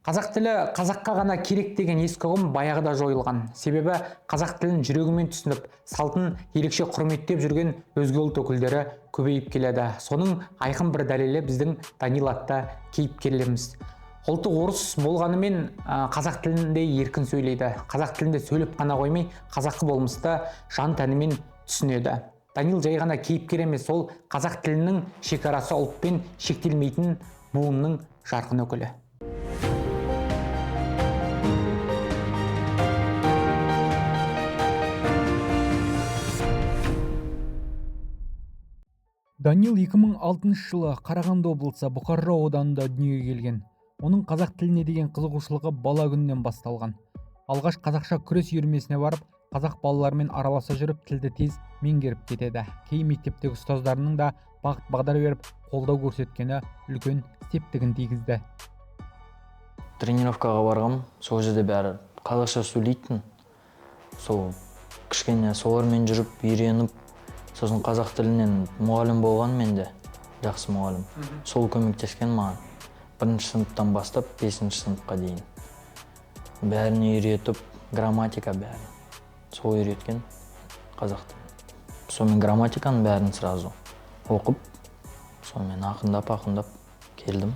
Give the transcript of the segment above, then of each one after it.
Қазақ тілі қазаққа ғана керек деген ескі ұғым баяғыда жойылған. Себебі қазақ тілін жүрегімен түсініп, салтын ерекше құрметтеп жүрген өзге ұлт өкілдері көбейіп келеді. Соның айқын бір дәлелі біздің Данил атты кейіпкерлеріміз. Ұлты орыс болғанымен қазақ тілінде еркін сөйлейді. Қазақ тілінде сөйлеп қана қоймай, қазақы болмысты жан тәнімен түсінеді. Данил жай ғана кейіпкер емес, ол қазақ тілінің шекарасы ұлтпен шектелмейтін буынның жарқын өкілі. Данил 2006 жылы Қарағанды облысы Бұқар жырау ауданында дүниеге келген. Оның қазақ тіліне деген қызығушылығы бала күнінен басталған. Алғаш қазақша күрес үйірмесіне барып, қазақ балаларымен араласа жүріп тілді тез меңгеріп кетеді. Кейін мектептегі ұстаздарының да бағыт бағдар беріп, қолдау көрсеткені үлкен септігін тигізді. Тренировкаға барғам, сол жерде бәрі қазақша сөйлейтін. Сол кішкене солармен жүріп үйреніп, сосын қазақ тілінен мұғалім болған менде, жақсы мұғалім. Сол көмектескен маған. Бірінші сыныптан бастап 5-ші сыныпқа дейін. Бәрін үйретіп, грамматика бәрін. Сол үйреткен қазақ тілін. Сонымен грамматиканың бәрін сразу оқып, сонымен ақындап-ақындап келдім.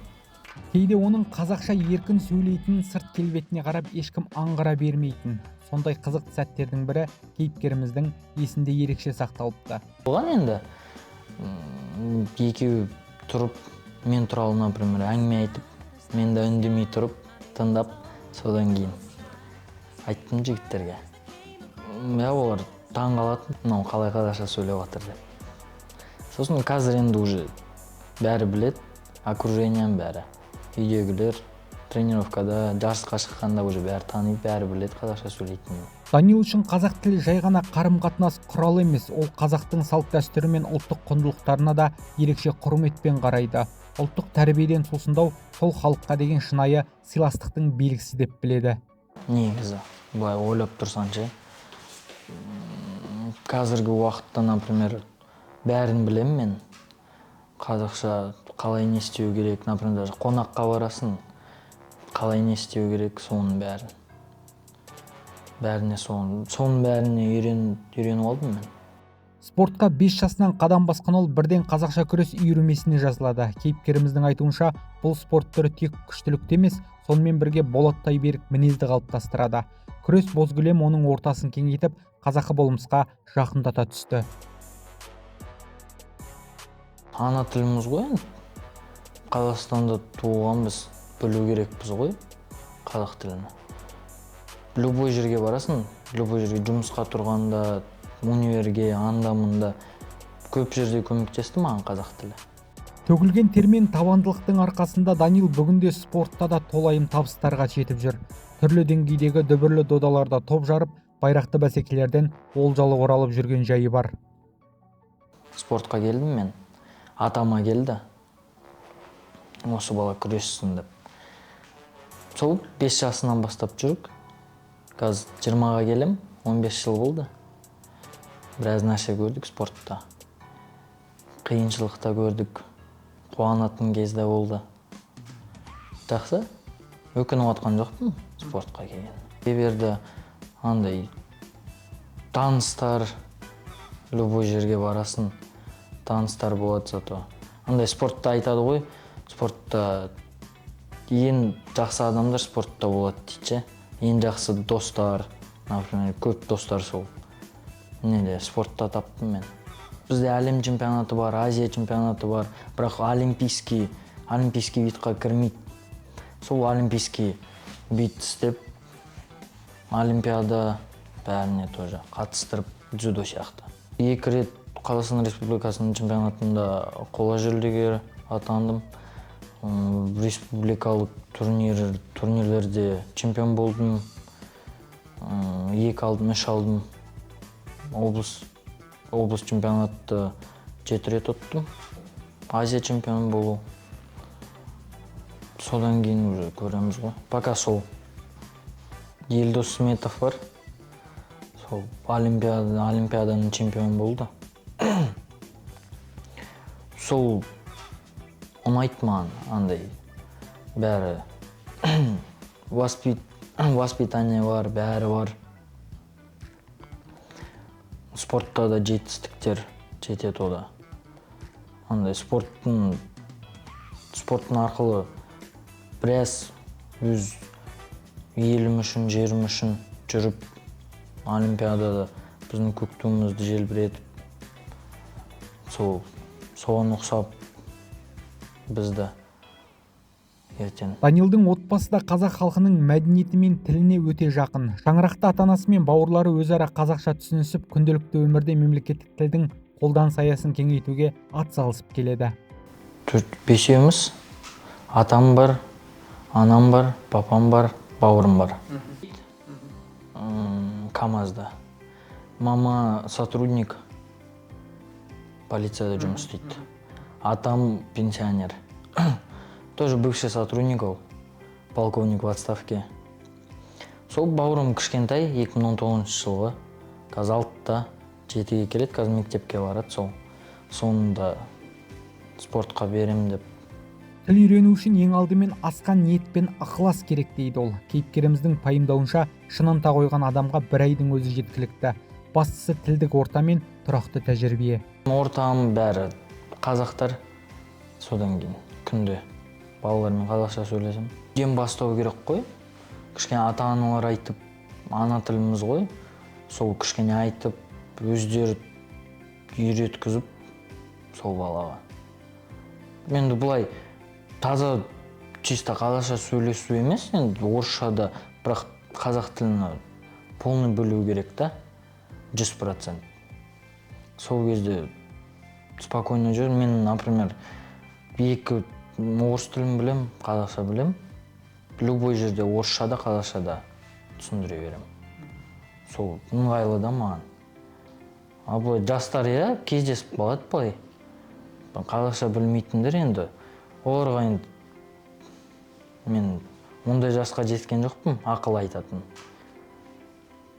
Кейде оның қазақша еркін сөйлейтінін сырт келбетіне қарап ешкім аңғара бермейтін. Сондай қызықты сәттердің бірі кейіпкеріміздің есінде ерекше сақталыпты. Болған енді, екеуі тұрып, мен туралы, например, әңгіме айтып, мен де үндемей тұрып, тыңдап, содан кейін айттым жігіттерге. Иә, олар таң қалатын, мынау қалай қазақша сөйлеп жатыр деп. Сосын қазір енді уже бәрі біледі, окружением бәрі. Үйдегілер тренировкада, жарысқа шыққанда уже бәрі таниды, бәрі біледі қазақша сөйлейтінін. Данил үшін қазақ тілі жай ғана қарым-қатынас құралы емес, ол қазақтың салт-дәстүрі мен ұлттық құндылықтарына да ерекше құрметпен қарайды. Ұлттық тәрбиеден сусындау сол халыққа деген шынайы сыйластықтың белгісі деп біледі. Негізі, былай ойлап тұрсаң ше, қазіргі уақытта, например, бәрін білемін мен. Қазақша қалай не істеу керек, например, даже қонаққа барасың, қалай не істеу керек, соның бәрін. Бәріне соның бәріне үйреніп алдым мен. Спортқа 5 жасынан қадам басқан ол бірден қазақша күрес үйірмесіне жазылады. Кейіпкеріміздің айтуынша, бұл спорт түрі тек күштілікті емес, сонымен бірге болаттай берік мінезді қалыптастырады. Күрес бозгүлем оның ортасын кеңейтіп, қазақы болмысқа жақындата түсті. Ана тіліміз ғой енді. Қазақстанда туылғанбыз, білу керекпіз ғой қазақ тілін. Любой жерге барасың, любой жерге жұмысқа тұрғанда, универге, анда мында көп жерде көмектесті маған қазақ тілі. Төгілген тер мен табандылықтың арқасында Данил бүгінде спортта да толайым табыстарға жетіп жүр. Түрлі деңгейдегі дүбірлі додаларда топ жарып, байрақты бәсекелерден олжалы оралып жүрген жайы бар. Спортқа келдім мен, атама келді. Осы бала күрессін деп. Сол 5 жасынан бастап жүрік. Қазір жиырмаға келем, 15 жыл болды. Біраз нәрсе көрдік спортта. Қиыншылық та көрдік. Қуанатын кез де болды. Жақсы. Өкініп атқан жоқпын спортқа келген. Берді андай таныстар, любой жерге барасың, таныстар болады зато. Андай спортта айтады ғой, спортта ең жақсы адамдар спортта болады дейді ше. Ең жақсы достар, например, көп достар сол. Неде спортта таптым мен. Бізде әлем чемпионаты бар, Азия чемпионаты бар, бірақ олимпийский видқа кірмейді. Сол олимпийский вид істеп, олимпиада бәріне тоже қатыстырып дзюдо сияқты. 2 рет Қазақстан Республикасының чемпионатында қола жүлдегер атандым. Республикалық турнирлерде чемпион болдым. 2 алдым, 3 алдым. Облыс чемпионатты 7 рет ұттым. Азия чемпионы болу. Содан кейін уже көреміз ғой. Пока сол Елдос Сметов бар. Сол олимпиаданың чемпионы болды. Сол ұнайды маған, андай бәрі Воспитание бар, бәрі бар. Спортта да жетістіктер жетеді ода. Андай спорттың арқылы біраз өз елім үшін, жерім үшін жүріп, олимпиадада біздің көк туымызды желбіретіп, сол соған ұқсап бізді ертең. Данилдың отбасы да қазақ халқының мәдениеті мен тіліне өте жақын. Шаңырақта ата анасы мен бауырлары өзара қазақша түсінісіп, күнделікті өмірде мемлекеттік тілдің қолданыс аясын кеңейтуге атсалысып келеді. Төрт бесеуміз: атам бар, анам бар, папам бар, бауырым бар. КамАЗда. Мама сотрудник, полицияда жұмыс істейді. Атам пенсионер, тоже бывший сотрудник, ол полковник в отставке. Сол бауырым кішкентай, 2019 жылғы, қазір 6-да, 7-ге келеді, қазір мектепке барады. Сол соны да спортқа беремін деп. Тіл үйрену үшін ең алдымен асқан ниет пен ықылас керек дейді ол. Кейіпкеріміздің пайымдауынша, шын ынта қойған адамға бір айдың өзі жеткілікті. Бастысы — тілдік орта мен тұрақты тәжірибе. Ортам бәрі қазақтар. Содан кейін күнде балалармен қазақша сөйлесемін. Үйден бастау керек қой кішкене. ата аналар айтып, ана тіліміз ғой, сол кішкене айтып, өздері үйреткізіп сол балаға. Енді былай таза, чисто қазақша сөйлесу емес, енді орысша да, бірақ қазақ тілін полный білу керек та, 100%. Сол кезде спокойно жүр. Мен, например, екі орыс тілін білем, қазақша білем. Любой жерде орысша да, қазақша да түсіндіре беремін. Сол ыңғайлы да маған. А былай жастар, иә, кездесіп қалады былай қазақша білмейтіндер. Енді оларға енді мен ондай жасқа жеткен жоқпын ақыл айтатын.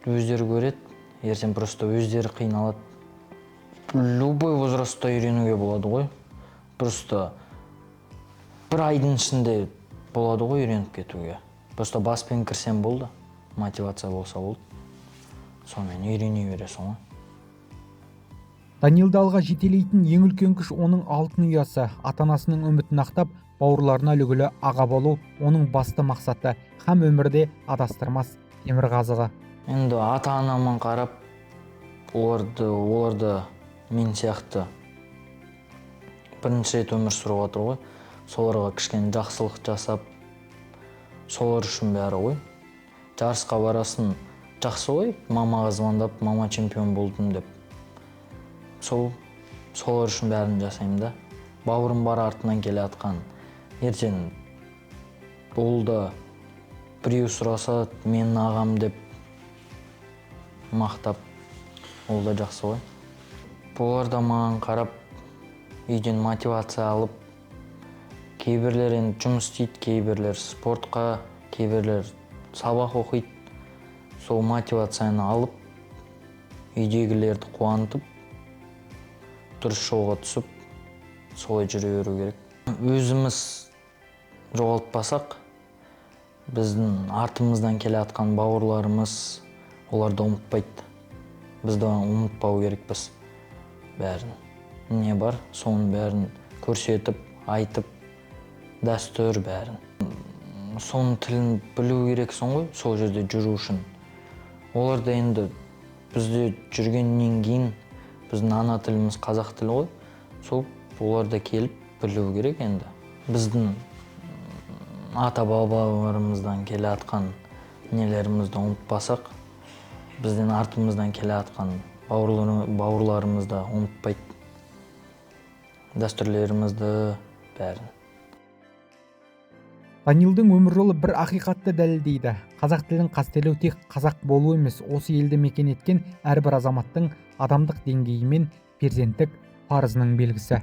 Өздері көреді ертең, просто өздері қиналады. Любой возрастта үйренуге болады ғой, просто бір айдың ішінде болады ғой үйреніп кетуге. Просто баспен кірсем болды, мотивация болса болды, сонымен үйрене бересің ғой. Данилді алға жетелейтін ең үлкен күш — оның алтын ұясы. ата анасының үмітін ақтап, бауырларына үлгілі аға болу — оның басты мақсаты һәм өмірде адастырмас темір қазығы. Енді ата анама қарап, оларды мен сияқты бірінші рет өмір сүріп жатыр ғой. Соларға кішкене жақсылық жасап, солар үшін бәрі ғой. Жарысқа барасың, жақсы ғой мамаға звондап, «Мама, чемпион болдым» деп. Сол солар үшін бәрін жасаймын да. Бауырым бар артынан келе жатқан. Ертең ол да біреу сұраса, менің ағам деп мақтап, ол да жақсы ғой. Олар да маған қарап, үйден мотивация алып, кейбіреулер енді жұмыс істейді, кейбіреулер спортқа, кейбіреулер сабақ оқиды. Сол мотивацияны алып, үйдегілерді қуантып, дұрыс жолға түсіп, солай жүре беру керек. Өзіміз жоғалтпасақ, біздің артымыздан келе жатқан бауырларымыз, олар да ұмытпайды. Біз де ұмытпау керекпіз бәрін. Не бар, соның бәрін көрсетіп, айтып, дәстүр бәрін. Соның тілін білу керексің ғой сол жерде жүру үшін. Олар да енді бізде жүргеннен кейін, біздің ана тіліміз қазақ тілі ғой, сол олар да келіп білу керек енді. Біздің ата бабаларымыздан келе жатқан нелерімізді ұмытпасақ, бізден артымыздан келе жатқан бауырларымыз да ұмытпайды дәстүрлерімізді бәрін. Данилдың өмір жолы бір ақиқатты дәлелдейді: қазақ тілін қастерлеу тек қазақ болу емес, осы елді мекен еткен әрбір азаматтың адамдық деңгейі мен перзенттік парызының белгісі.